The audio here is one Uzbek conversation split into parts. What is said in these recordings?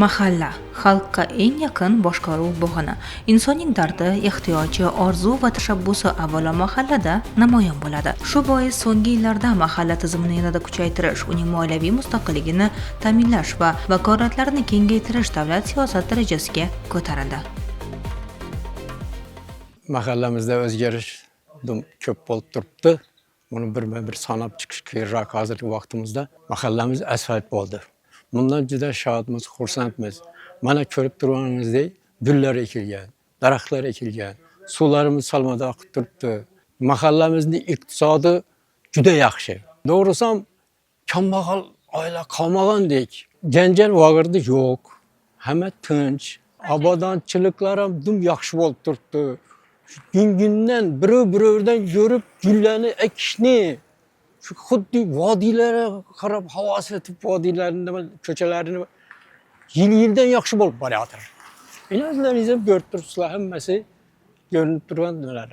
Mahalla xalqqa eng yaqin boshqaruv bo'g'ini. Insonning dardi, ehtiyoji, orzu va tashabbusi avvalo mahallada namoyon bo'ladi. Shu bois so'nggi yillarda mahalla tizimini yanada kuchaytirish, uning moliyaviy mustaqilligini ta'minlash va vakolatlarini kengaytirish davlat siyosati darajasiga ko'tarildi. Mahallamizda o'zgarish ko'p bo'lib turibdi. Buni birma-bir sanab chiqish qiyinroq hozirgi vaqtimizda. Mahallamiz asfalt bo'ldi. Bundan juda shodmiz, xursandmiz. Mana ko'rib turganingizdek gullar ekilgan, daraxtlar ekilgan, suvlarimiz salmada oqib turibdi. Mahallamizning iqtisodi juda yaxshi. To'g'risi ham kambag'al oila qolmagandek. Janjal vag'irdi yo'q. Hamma tinch. Obodonchiliklar ham dum yaxshi bo'lib turibdi. Gün-gündən birov-birovdan ko'rib gullarni ekishni shu xuddi vodiylarga qarab havosi etib vodiylarni ko'chalarini yil-yildan yaxshi bo'lib borayotir. O'zlaringiz ham ko'rib turibsizlar, hammasi ko'rinib turgan nimalar.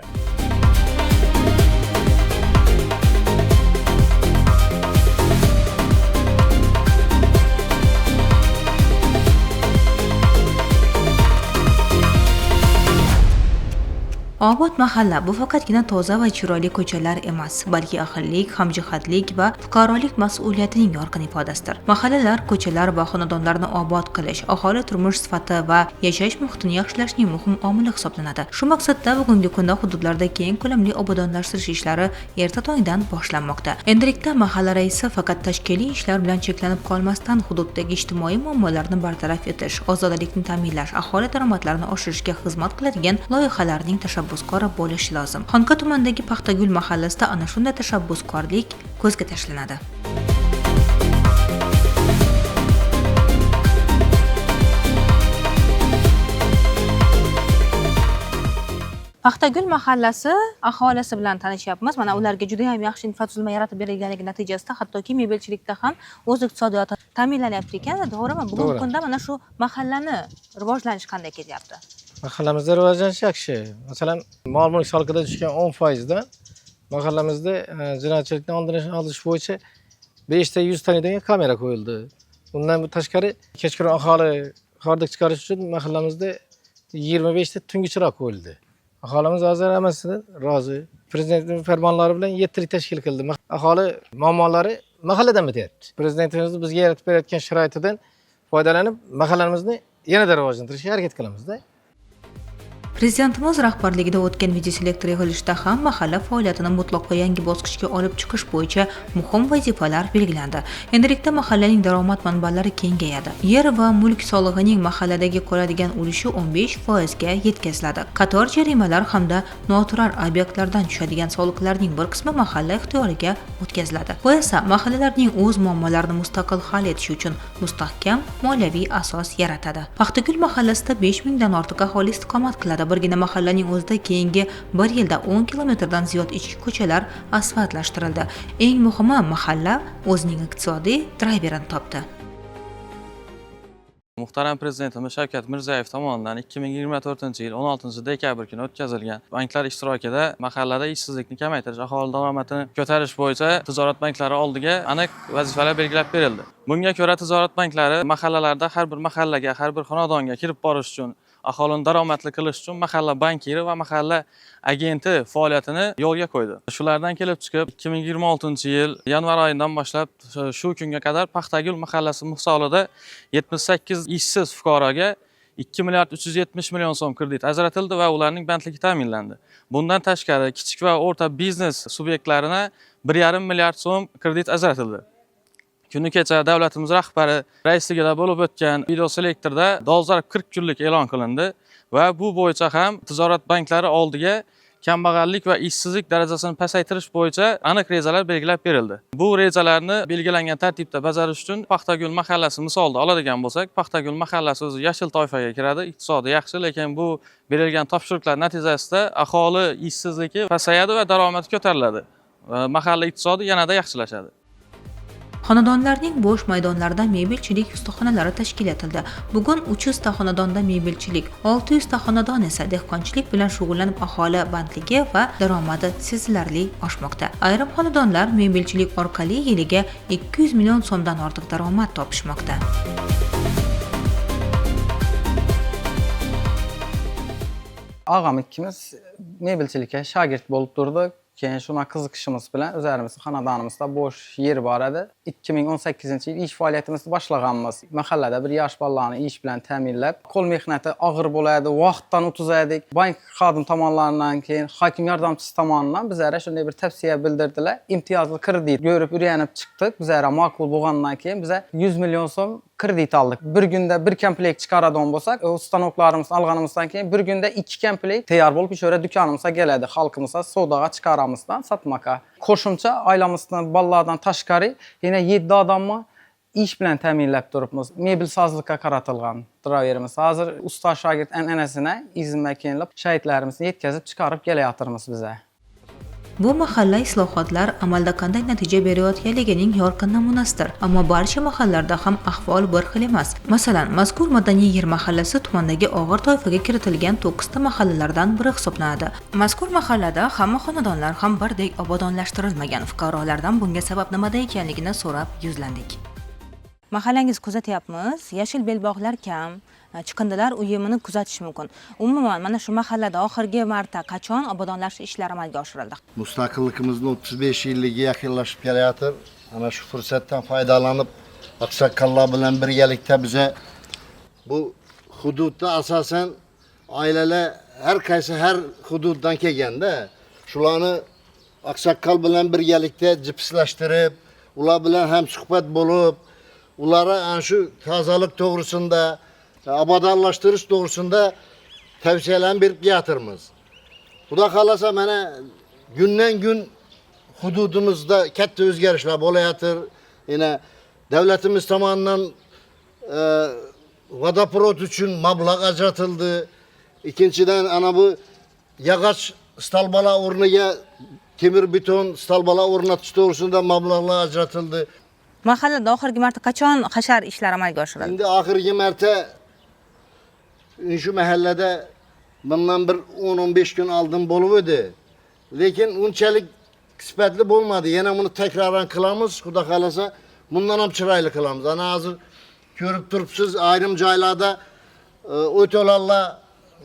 Obod mahalla bu faqatgina toza va chiroyli ko'chalar emas, balki ahillik, hamjihatlik va fuqarolik mas'uliyatining yorqin ifodasidir. Mahallalar, ko'chalar va xonadonlarni obod qilish aholi turmush sifati va yashash muhitini yaxshilashning muhim omili hisoblanadi. Shu maqsadda bugungi kunda hududlarda keng ko'lamli obodonlashtirish ishlari erta tongdan boshlanmoqda. Endilikda mahalla raisi faqat tashkiliy ishlar bilan cheklanib qolmasdan, hududdagi ijtimoiy muammolarni bartaraf etish, ozodalikni ta'minlash, aholi daromadlarini oshirishga xizmat qiladigan loyihalarning tashabbuskori bo'lishi lozim. Xonqa tumanidagi Paxtagul mahallasida ana shunday tashabbuskorlik ko'zga tashlanadi. Paxtagul mahallasi aholisi bilan tanishyapmiz. Mana ularga juda ham yaxshi infratuzilma yaratib berilganligi natijasida hattoki mebelchilikda ham o'z iqtisodiyoti ta'minlanyapti ekan, to'g'rimi? Bugungi kunda mana shu mahallani rivojlanishi qanday ketyapti? Mahallamizda rivojlanish yaxshi. Masalan, mol-mulk solig'ida tushgan 10%dan mahallamizda jinoyatchilikni oldini olish bo'yicha 5 ta 100 talidan kamera qo'yildi. Undan tashqari kechqurun aholi hordiq chiqarish uchun mahallamizda 25 ta tungi chiroq qo'yildi. Aholimiz hozir hammasidan rozi. Prezidentning farmonlari bilan 7 lik tashkil qildi. Aholi muammolari mahalladan bityapti. Prezidentimiz bizga yaratib berayotgan sharoitidan foydalanib mahallamizni yanada rivojlantirishga harakat qilamizda. Prezidentimiz rahbarligida o'tgan videoselektor yig'ilishida ham mahalla faoliyatini mutlaqo yangi bosqichga olib chiqish bo'yicha muhim vazifalar belgilandi. Endilikda mahallaning daromad manbalari kengayadi. Yer va mulk solig'ining mahalladagi qoladigan ulushi 15% ga yetkaziladi. Qator jarimalar hamda noturar obyektlardan tushadigan soliqlarning bir qismi mahalla ixtiyoriga o'tkaziladi. Bu esa mahallalarning o'z muammolarini mustaqil hal etishi uchun mustahkam moliyaviy asos yaratadi. Paxtagul mahallasida 5000 dan ortiq aholi istiqomat qiladi. Birgina mahallaning o'zida keyingi bir yilda 10 kilometrdan ziyod ichki ko'chalar asfaltlashtirildi. Eng muhimi, mahalla o'zining iqtisodiy drayverini topdi. Muhtaram Prezidentimiz Shavkat Mirziyoyev tomonidan 2024-yil 16 dekabr kuni o'tkazilgan banklar ishtirokida mahallada ishsizlikni kamaytirish, aholi daromadini ko'tarish bo'yicha tijorat banklari oldiga aniq vazifalar belgilab berildi. Bunga ko'ra tijorat banklari mahallalarda har bir mahallaga, har bir xonadonga kirib borish uchun, aholini daromadli qilish uchun mahalla bankiri va mahalla agenti faoliyatini yo'lga qo'ydi. Shulardan kelib chiqib 2026-yil yanvar oyidan boshlab shu kunga qadar Paxtagul mahallasi misolida 78 ishsiz fuqaroga 2 milliard 370 million so'm kredit ajratildi va ularning bandligi ta'minlandi. Bundan tashqari kichik va o'rta biznes subyektlarina 1,5 milliard so'm kredit ajratildi. Kuni kecha davlatimiz rahbari raisligida bo'lib o'tgan videoselektorda dolzarb 40 kunlik e'lon qilindi va bu bo'yicha ham tijorat banklari oldiga kambag'allik va ishsizlik darajasini pasaytirish bo'yicha aniq rejalar belgilab berildi. Bu rejalarni belgilangan tartibda bajarish uchun Paxtagul mahallasi misolida oladigan bo'lsak, Paxtagul mahallasi o'zi yashil toifaga kiradi, iqtisodi yaxshi, lekin bu berilgan topshiriqlar natijasida aholi ishsizligi pasayadi va daromadi ko'tariladi. Va mahalla iqtisodi yanada yaxshilashadi. Xonadonlarning bo'sh maydonlarida mebelchilik ustaxonalari tashkil etildi. Bugun 300 ta xonadonda mebelchilik, 600 ta xonadon esa dehqonchilik bilan shug'ullanib aholi bandligi va daromadi sezilarli oshmoqda. Ayrim xonadonlar mebelchilik orqali yiliga 200 million so'mdan ortiq daromad topishmoqda. Ağam ikkimiz mebelchilikka shogird bo'lib turdik. Keyin shuna qiziqishimiz bilan o'zlarimizni xonadonimizda bo'sh yer bor edi. 2018-yil ish faoliyatimizni boshlaganmiz. Mahallada bir yosh bolalarni ish bilan ta'minlab, qo'l mehnati og'ir bo'ladi, vaqtdan o'tkazadik. Bank xodim tomonlaridan, keyin hokim yordamchisi tomonidan bizlarga shunday bir tavsiya bildirdilar. Imtiyozli kredit ko'rib o'rganib chiqdik. Bizlarga ma'qul bo'lgandan keyin biza 100 million so'm kredit oldik. Bir kunda bir komplekt chiqaradigan bo'lsak, o stanoklarimizni olganimizdan keyin bir kunda 2 komplekt tayyor bo'lib o'sha do'konimizga keladi. Xalqimizga savdoga chiqaramizdan satmoqqa. Qo'shimcha oilamizdan bolalardan tashqari yana 7 odamni ish bilan ta'minlab turibmiz. Mebelsozlikka qaratilgan driverimiz. Hozir usta shogird an'anasini izma-keynlab shahidlarimizni yetkazib chiqarib kelayotirmiz biza. Bu mahalla islohotlar amalda qanday natija berayotganligining yorqin namunasidir. Ammo barcha mahallalarda ham ahvol bir xil emas. Masalan, mazkur madaniy yer mahallasi tumandagi og'ir toifaga kiritilgan 9 ta mahallalardan biri hisoblanadi. Mazkur mahallada hamma xonadonlar ham birdek obodonlashtirilmagan. Fuqarolardan bunga sabab nimada ekanligini so'rab yuzlandik. Mahallangiz kuzatyapmiz, yashil belbog'lar kam, chiqindilar uyumini kuzatish mumkin. Umuman, mana shu mahallada oxirgi marta qachon obodonlashtirish ishlari amalga oshirildi? Mustaqilligimizning 35 yilligi yaqinlashib kelayotir. Ana shu fursatdan foydalanib, oqsoqollar bilan birgalikda biza bu hududda asosan oilalar har qaysi har hududdan kelganda, shularni oqsoqol bilan birgalikda jipslashtirib, ular bilan ham suhbat bo'lib, ularga ana shu tozalik to'g'risida, obodonlashtirish to'g'risida tavsiyalarni berib kelayotirmiz. Xudo xohlasa, mana kundan kun hududimizda katta o'zgarishlar bo'layotir. Yana davlatimiz tomonidan vodoprovod uchun mablag' ajratildi. Ikkinchidan, ana bu yog'och stolbalar o'rniga temir beton stolbalar o'rnatish to'g'risida mablag'lar ajratildi. Mahallada oxirgi marta qachon hashar ishlari amalga oshirildi? Endi oxirgi marta shu mahallada bundan bir 10-15 kun oldin bo'lib edi. Lekin unchalik sifatli bo'lmadi. Yana buni takroran qilamiz, Xudo xohlasa, bundan ham chiroyli qilamiz. Ana hozir ko'rib turibsiz, ayrim joylarda o'to'lanlar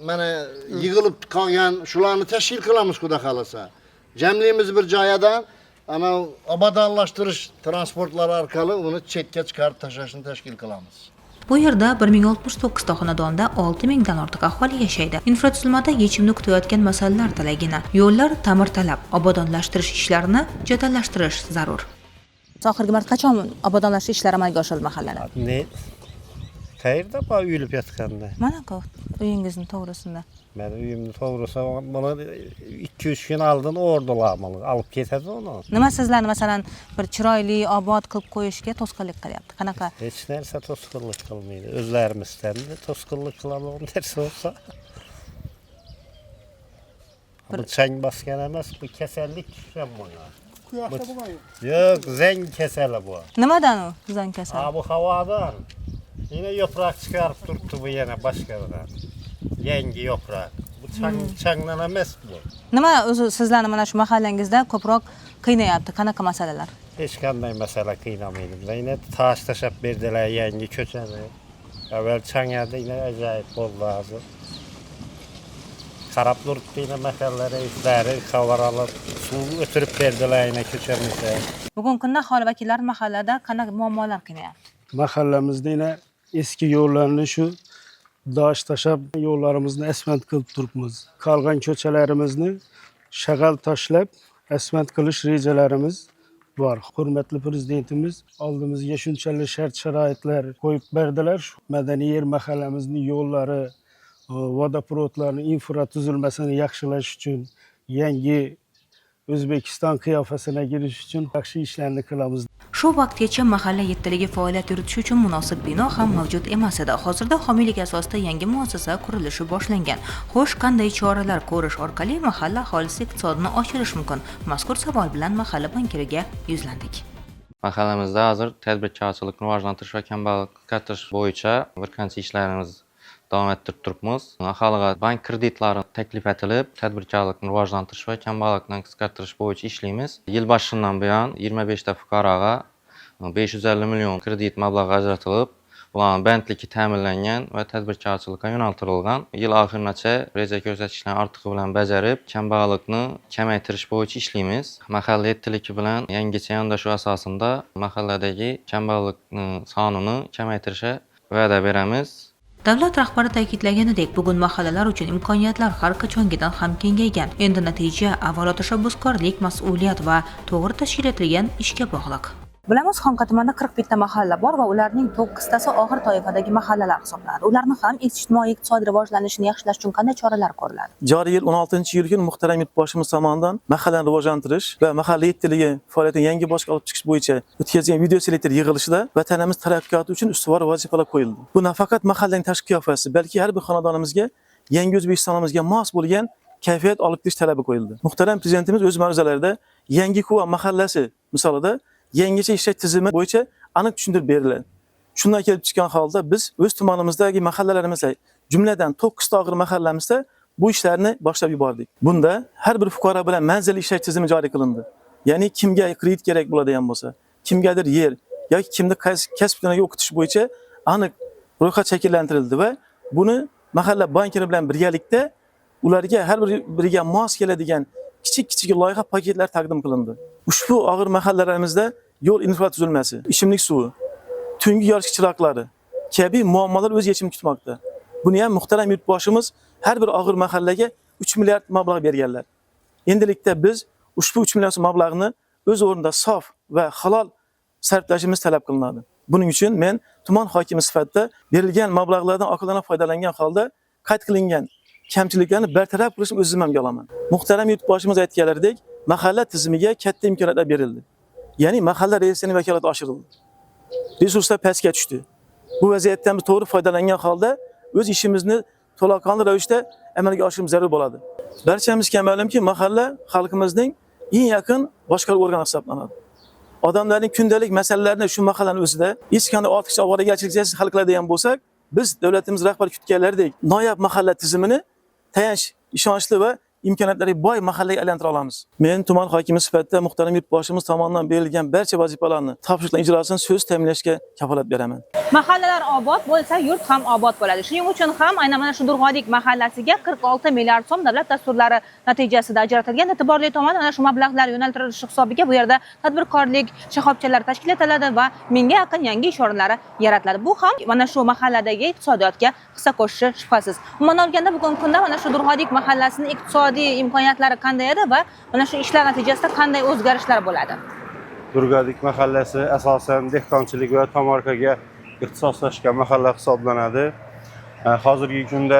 mana yig'ilib qolgan, shularni tashkil qilamiz, Xudo xohlasa. Jamlaymiz bir joydan, ana obodonlashtirish transportlari orqali uni chetga chiqarib tashlashni tashkil qilamiz. Bu yerda 1069 ta xonadonda 6000 dan ortiq aholi yashaydi. Infratuzilmada yechimni kutayotgan masalalar talaygina. Yo'llar ta'mirtalab, obodonlashtirish ishlarini jadallashtirish zarur. Oxirgi marta qachon obodonlashtirish ishlari amalga oshirildi mahallada? Ne? Qayerda bu uyilib yotganda? Mana uyingizni to'g'risida. Meni uyimni to'g'risi buni 2-3 kun oldin o'rdilar buni. Olib ketadi uni. Nima sizlarni, masalan, bir chiroyli obod qilib qo'yishga to'sqinlik qilyapti? Qanaqa? Hech narsa to'sqinlik qilmaydi. O'zlarimizdan to'sqinlik qiladigan narsa bo'lsa. Bu chang bosgan emas, bu kasallik tushgan bunga. Yo'q, zang kasali bu. Nimadan u? Zang kasali. Ha, bu havodan. Yine yoproq chiqarib turibdi bu yana boshqadan. Yangi yoproq. Bu chang, changdan emas bu. Nima o'zi sizlarni mana shu mahallangizda ko'proq qiynayapti? Qanaqa masalalar? Hech qanday masala qiynamaydi. Bizlar yine tosh tashlab berdilar yangi ko'chani. Avval chang edi, yine ajoyib bo'ldi hozir. Qarab turibdi yine mahalla raislari xabar olib, suv o'tirib berdilar yine ko'chamizda. Bugungi kunda aholi vakillari mahallada qanaqa muammolar qiynayapti? Mahallamizda yine eski yo'llarni shu dosh tashlab, yo'llarimizni asfalt qilib turibmiz. Qolgan ko'chalarimizni shag'al tashlab asfalt qilish rejalarimiz bor. Hurmatli prezidentimiz oldimizga shunchalik shart sharoitlar qo'yib berdilar. Shu madaniy yer mahallamizni yo'llari, vodoprovodlarni infratuzilmasini yaxshilash uchun, yangi O'zbekiston qiyofasina kirish uchun yaxshi ishlarni qilamiz. Shu vaqtgacha mahalla yettiligi faoliyat yuritishi uchun munosib bino ham mavjud emas edi. Hozirda homiylik asosida yangi muassasa qurilishi boshlangan. Xo'sh, qanday choralar ko'rish orqali mahalla aholisi iqtisodini oshirish mumkin? Mazkur savol bilan mahalla bankiriga yuzlandik. Mahallamizda hozir tadbirkorchilikni rivojlantirish va kambag'allikni qisqartirish bo'yicha bir qancha ishlarimiz davom ettirib turibmiz. Aholiga bank kreditlari taklif etilib, tadbirkorlikni rivojlantirish va kambag'allikni qisqartirish bo'yicha ishlaymiz. Yil boshidan buyon 25 ta fuqaroga 550 million kredit mablag'i ajratilib, Bularning bandligi ta'minlangan va tadbirkorchilikka yo'naltirilgan. Yil oxirigacha reja ko'rsatkichlarni ortig'i bilan bajarib, kambag'allikni kamaytirish bo'yicha ishlaymiz. Mahalla yettiligi bilan yangicha yondashuv asosida mahalladagi kambag'allikni sonini kamaytirishga va'da beramiz. Davlat rahbari ta'kidlaganidek, bugun mahallalar uchun imkoniyatlar har qachongidan ham kengaygan. Endi natija avvalo tashabbuskorlik, mas'uliyat va to'g'ri tashkil etilgan ishga bog'liq. Bilamiz, Xonqa tumanida 41 ta mahalla bor va ularning 9 tasi og'ir toifadagi mahallalar hisoblanadi. Ularni ham ijtimoiy iqtisodiy rivojlanishini yaxshilash uchun qanday choralar ko'riladi? Joriy yil 16-iyul kuni muhtaram yurtboshimiz tomonidan mahallani rivojlantirish va mahalla yettiligi faoliyatini yangi bosqichga olib chiqish bo'yicha o'tkazilgan video selektor yig'ilishida vatanimiz taraqqiyoti uchun ustuvor vazifalar qo'yildi. Bu nafaqat mahallaning tashqi qiyofasi, balki har bir xonadonimizga yangi O'zbekistonimizga mos bo'lgan kayfiyat olib kelish talabi qo'yildi. Muhtaram prezidentimiz o'z ma'ruzalarida Yangi Quva mahallasi misolida yangicha ishlash tizimi bo'yicha aniq tushuntirib beriladi. Shundan kelib chiqqan holda biz o'z tumanimizdagi mahallalarimizda, jumladan 9 ta og'ir mahallamizda bu ishlarni boshlab yubordik. Bunda har bir fuqaro bilan manzilli ishlash tizimi joriy qilindi. Ya'ni kimga kredit kerak bo'ladigan bo'lsa, kimgadir yer yoki kimni qaysi kasb hunariga o'qitish bo'yicha aniq ro'yxat shakllantirildi va buni mahalla bankiri bilan birgalikda ularga har biriga mos keladigan kichik-kichik loyiha paketlar taqdim qilindi. Ushbu og'ir mahallalarimizda yo'l infratuzilmasi, ichimlik suvi, tungi yoritish chiroqlari kabi muammolar o'z yechimini kutmoqda. Buni ham muhtaram yurtboshimiz har bir og'ir mahallaga 3 milliard mablag' berganlar. Endilikda biz ushbu 3 milliard so'm mablag'ni o'z o'rnida sof va halol sarflashimiz talab qilinadi. Buning uchun men tuman hokimi sifatida berilgan mablag'lardan oqilona foydalangan holda qayd qilingan kamchiliklarni bartaraf qilishni o'z zimmamga olaman. Muhtaram yurtboshimiz aytganlaridek, mahalla tizimiga katta imkoniyatlar berildi. Ya'ni mahalla raisining vakolati oshirildi. Resurslar pastga tushdi. Bu vaziyatdan biz to'g'ri foydalangan holda o'z ishimizni to'laqonli ravishda amalga oshirishimiz zarur bo'ladi. Barchamizga ma'lumki, mahalla xalqimizning eng yaqin boshqaruv organi hisoblanadi. Odamlarning kundalik masalalarini shu mahallaning o'zida hech qanday ortiqcha ovoragarchiliksiz hal qiladigan bo'lsak, biz davlatimiz rahbari kutganlaridek noyob mahalla tizimini tayanch, ishonchli va imkoniyatlarga boy mahallaga aylantira olamiz. Men tuman hokimi sifatida muhtaram yurtboshimiz tomonidan berilgan barcha vazifalarni topshiriqlar ijrosini so'z ta'minlashga kafolat beraman. Mahallalar obod bo'lsa, yurt ham obod bo'ladi. Shuning uchun ham aynan mana shu Durg'odik mahallasiga 46 milliard so'm davlat dasturlari natijasida ajratilgan. E'tiborli tomoni, mana shu mablag'lar yo'naltirilishi hisobiga bu yerda tadbirkorlik shoxobchalari tashkil etiladi va mingga yaqin yangi ish o'rinlari yaratiladi. Bu ham mana shu mahalladagi iqtisodiyotga hissa qo'shishi shubhasiz. Umuman olganda, bugungi kunda mana shu Durg'odik mahallasining iqtisodiy imkoniyatlari qanday edi va mana shu ishlar natijasida qanday o'zgarishlar bo'ladi? Durgadik mahallasi asosan dehqonchilik va tomorqaga ixtisoslashgan mahalla hisoblanadi. Hozirgi kunda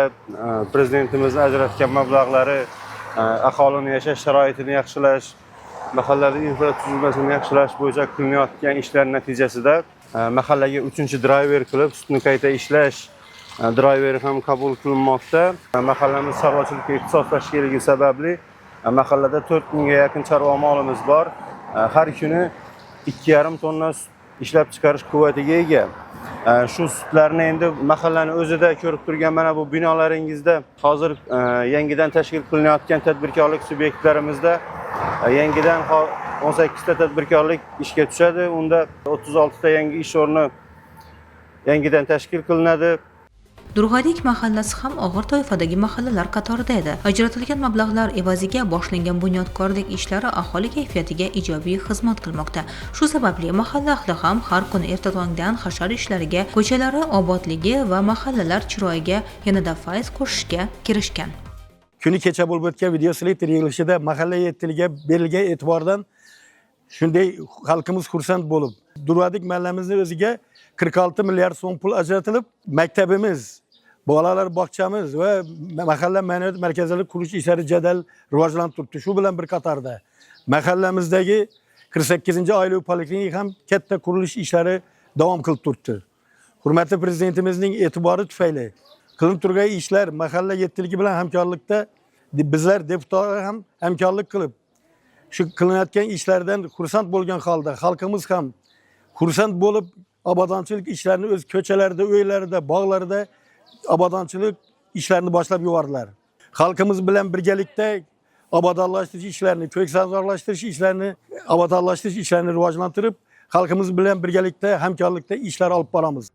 prezidentimiz ajratgan mablag'lari aholini yashash sharoitini yaxshilash, mahallada infratuzilmasini yaxshilash bo'yicha qilinayotgan ishlar natijasida mahallaga 3-drayver qilib sutni qayta ishlash drayveri ham qabul qilinmoqda. Mahallamiz chorvachilikka ixtisoslashganligi sababli mahallada 4000 ga yaqin chorva molimiz bor. Har kuni 2,5 tonna sut ishlab chiqarish quvvatiga ega. Shu sutlarni endi mahallani o'zida ko'rib turgan mana bu binolaringizda hozir yangidan tashkil qilinayotgan tadbirkorlik subyektlarimizda yangidan 18 ta tadbirkorlik ishga tushadi. Unda 36 ta yangi ish o'rni yangidan tashkil qilinadi. Durg'odik mahallasi ham og'ir toifadagi mahallalar qatorida edi. Ajratilgan mablag'lar evaziga boshlangan bunyodkorlik ishlari aholi kayfiyatiga ijobiy xizmat qilmoqda. Shu sababli mahalla ahli ham har kuni erta tongdan hashar ishlariga, ko'chalari obodligi va mahallalar chiroyiga yanada fayz qo'shishga kirishgan. Kuni kecha bo'lib o'tgan video selektor yig'ilishida mahalla yettiligiga berilgan e'tibordan shunday xalqimiz xursand bo'lib, Durvadik mahallamizni o'ziga 46 milliard so'm pul ajratilib, maktabimiz, bolalar bog'chamiz va mahalla ma'naviyat markazlari qurish ishlari jadal rivojlanib turibdi. Shu bilan bir qatorda mahallamizdagi 48-oilaviy poliklinika ham katta qurilish ishlari davom qilib turibdi. Hurmatli prezidentimizning e'tibori tufayli qilinib turgan ishlar mahalla yettiligi bilan hamkorlikda bizlar deputatlar ham hamkorlik qilib shu qilinayotgan ishlardan xursand bo'lgan holda xalqimiz ham xursand bo'lib obodonchilik ishlarini o'z ko'chalarida, uylarida, bog'larida obodonchilik ishlarini boshlab yubordilar. Xalqimiz bilan birgalikda obodonlashtirish ishlarini, ko'ksazorlashtirish ishlarini, obodonlashtirish ishlarini rivojlantirib, xalqimiz bilan birgalikda hamkorlikda ishlar olib boramiz.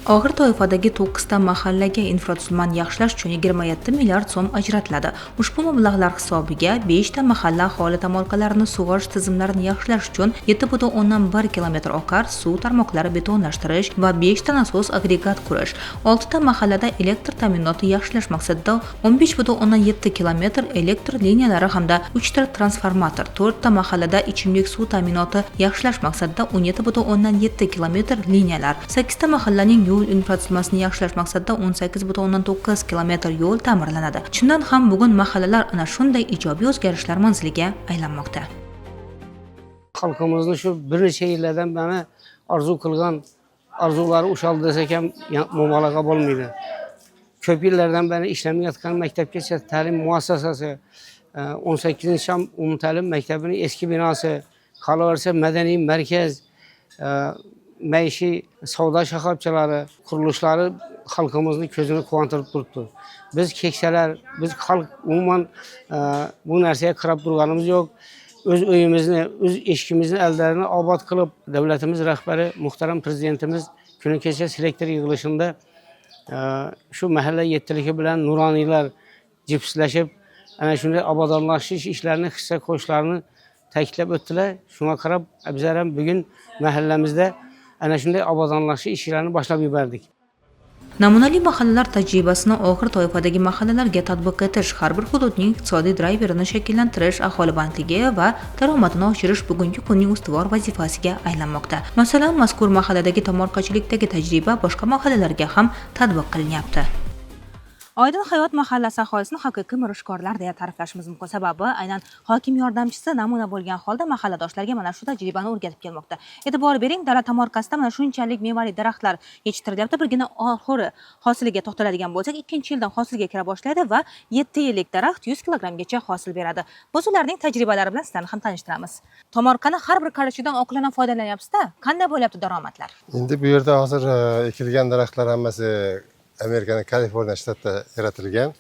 Og'ir toifadagi 9 ta mahallaga infratuzilmani yaxshilash uchun 27 milliard so'm ajratiladi. Ushbu mablag'lar hisobiga 5 ta mahalla aholi tomorqalarini sug'orish tizimlarini yaxshilash uchun 7,1 kilometr oqar suv tarmoqlari betonlashtirish va 5 ta nasos agregat qurish, 6 ta mahallada elektr ta'minoti yaxshilash maqsadida 15,7 kilometr elektr liniyalari hamda 3 ta transformator, 4 ta mahallada ichimlik suv ta'minoti yaxshilash maqsadida 17,7 kilometr liniyalar, 8 ta mahallaning yo'l infratuzilmasini yaxshilash maqsadida 18,9 kilometr yo'l ta'mirlanadi. Chindan ham bugun mahallalar ana shunday ijobiy o'zgarishlar manziliga aylanmoqda. Xalqimizni shu bir necha yillardan beri orzu qilgan orzulari ushaldi desak ham mubolag'a bo'lmaydi. Ko'p yillardan beri ishlamayotgan maktabgacha ta'lim muassasasi, 18 umumta'lim maktabining eski binosi, qolaversa madaniy markaz, maishiy savdo shoxobchalari qurilishlari xalqimizni ko'zini quvontirib turibdi. Biz keksalar, biz xalq umuman bu narsaga qarab turganimiz yo'q. O'z uyimizni, o'z eshigimizni ellarini obod qilib, davlatimiz rahbari muhtaram prezidentimiz kuni kecha selektor yig'ilishida shu mahalla yettiligi bilan nuroniylar jipslashib ana shunday obodonlashish ishlarini hissa qo'shishlarini ta'kidlab o'tdilar. Shunga qarab bizlar ham bugun mahallamizda ana shunday obodonlashish ishlarini boshlab yubordik. Namunali mahallalar tajribasini og'ir toifadagi mahallalarga tatbiq etish, har bir hududning iqtisodiy drayverini shakllantirish, aholi bandligi va daromadini oshirish bugungi kunning ustuvor vazifasiga aylanmoqda. Masalan, mazkur mahalladagi tomorqachilikdagi tajriba boshqa mahallalarga ham tatbiq qilinyapti. Oydin hayot mahallasi aholisini haqiqiy mirishkorlar deya ta'riflashimiz mumkin. Sababi aynan hokim yordamchisi namuna bo'lgan holda mahalladoshlarga mana shu tajribani o'rgatib kelmoqda. E'tibor bering, dala tomorqasida mana shunchalik mevali daraxtlar yetishtirilyapti. Birgina oxiri hosiliga to'xtaladigan bo'lsak, 2-yildan hosilga kira boshlaydi va 7 yillik daraxt 100 kilogrammgacha hosil beradi. Biz ularning tajribalari bilan sizlarni ham tanishtiramiz. Tomorqani har bir qarishidan oqilona foydalanyapsiz-da. Qanday bo'lyapti daromadlar? Endi bu yerda hozir ekilgan daraxtlar hammasi Amerikaning Kaliforniya shtatida yaratilgan.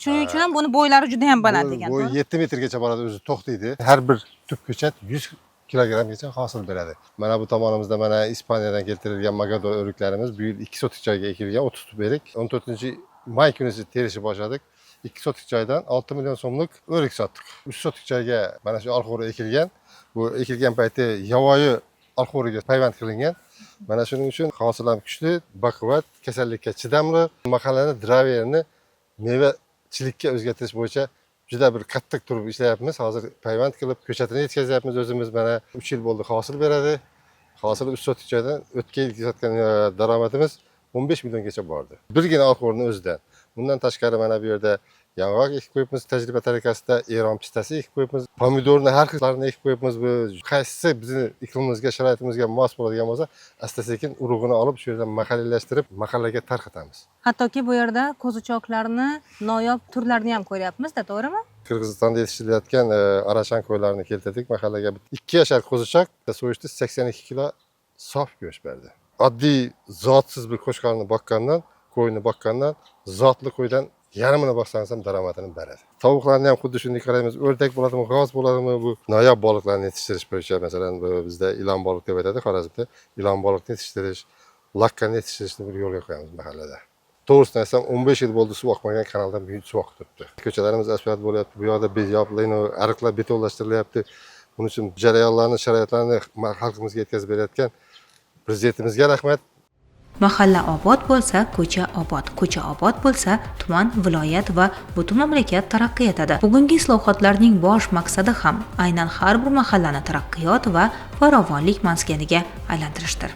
Shuning uchun ham buni bo'ylari juda ham baland ekan. Bo'yi 7 metrgacha boradi, o'zi to'xtaydi. Har bir tup ko'chat 100 kilogrammgacha hosil beradi. Mana bu tomonimizda mana Ispaniyadan keltirilgan magador o'riklarimiz bu yil 2 sotik joyga ekilgan 30 tup erik. 14 may kunisi terishni boshladik. 2 sotik joydan 6 million so'mlik o'rik sotdik. 3 sotik joyga mana shu olxo'ri ekilgan. Bu ekilgan payti yovvoyi olxo'riga payvand qilingan. Mana shuning uchun hosil ham kuchli, baquvvat, kasallikka chidamli. Mahallani drayverini mevachilikka o'zgartirish bo'yicha juda bir qattiq turib ishlayapmiz. Hozir payvand qilib, ko'chatini yetkazyapmiz o'zimiz. Mana 3 yil bo'ldi hosil beradi. Hosil 3 sotik joydan o'tgan yilgi sotgan daromadimiz 15 milliongacha bordi. Birgina olxo'rini o'zidan. Bundan tashqari mana bu yerda yong'oq ekib qo'yibmiz tajriba tariqasida, Eron pistasi ekib qo'yibmiz, pomidorni har xillarini ekib qo'yibmiz. Bu qaysisi bizni iqlimimizga, sharoitimizga mos bo'ladigan bo'lsa, asta-sekin urug'ini olib shu yerdan mahalliylashtirib, mahallaga tarqatamiz. Hattoki bu yerda qo'zichoqlarni noyob turlarini ham ko'ryapmiz-da, to'g'rimi? Qirg'izistonda yetishtirilayotgan arashan qo'ylarini keltirdik mahallaga. 2 yashar qo'zichoq so'yishdi, 82 kilo sof go'sht berdi. Oddiy zotsiz bir qo'chqorni boqqandan, qo'yni boqqandan zotli qo'ydan yarmini boqsangiz ham daromadini beradi. Tovuqlarni ham xuddi shunday qaraymiz. O'rdak bo'ladimi, g'oz bo'ladimi, bu noyob baliqlarni yetishtirish bo'yicha, masalan, bu bizda ilon baliq deb aytadi Xorazmda. Ilon baliqni yetishtirish, laqqani yetishtirishni bir yo'lga qo'yamiz mahallada. To'g'risini aytsam, 15 yil bo'ldi suv oqmagan kanaldan bugun suv oqib turibdi. Ko'chalarimiz asfalt bo'lyapti, bu yoqda ariqlar betonlashtirilyapti. Buning uchun jarayonlarni, sharoitlarni xalqimizga yetkazib berayotgan prezidentimizga rahmat. Mahalla obod bo'lsa, ko'cha obod, ko'cha obod bo'lsa, tuman, viloyat va butun mamlakat taraqqiy etadi. Bugungi islohotlarning bosh maqsadi ham aynan har bir mahallani taraqqiyot va farovonlik maskaniga aylantirishdir.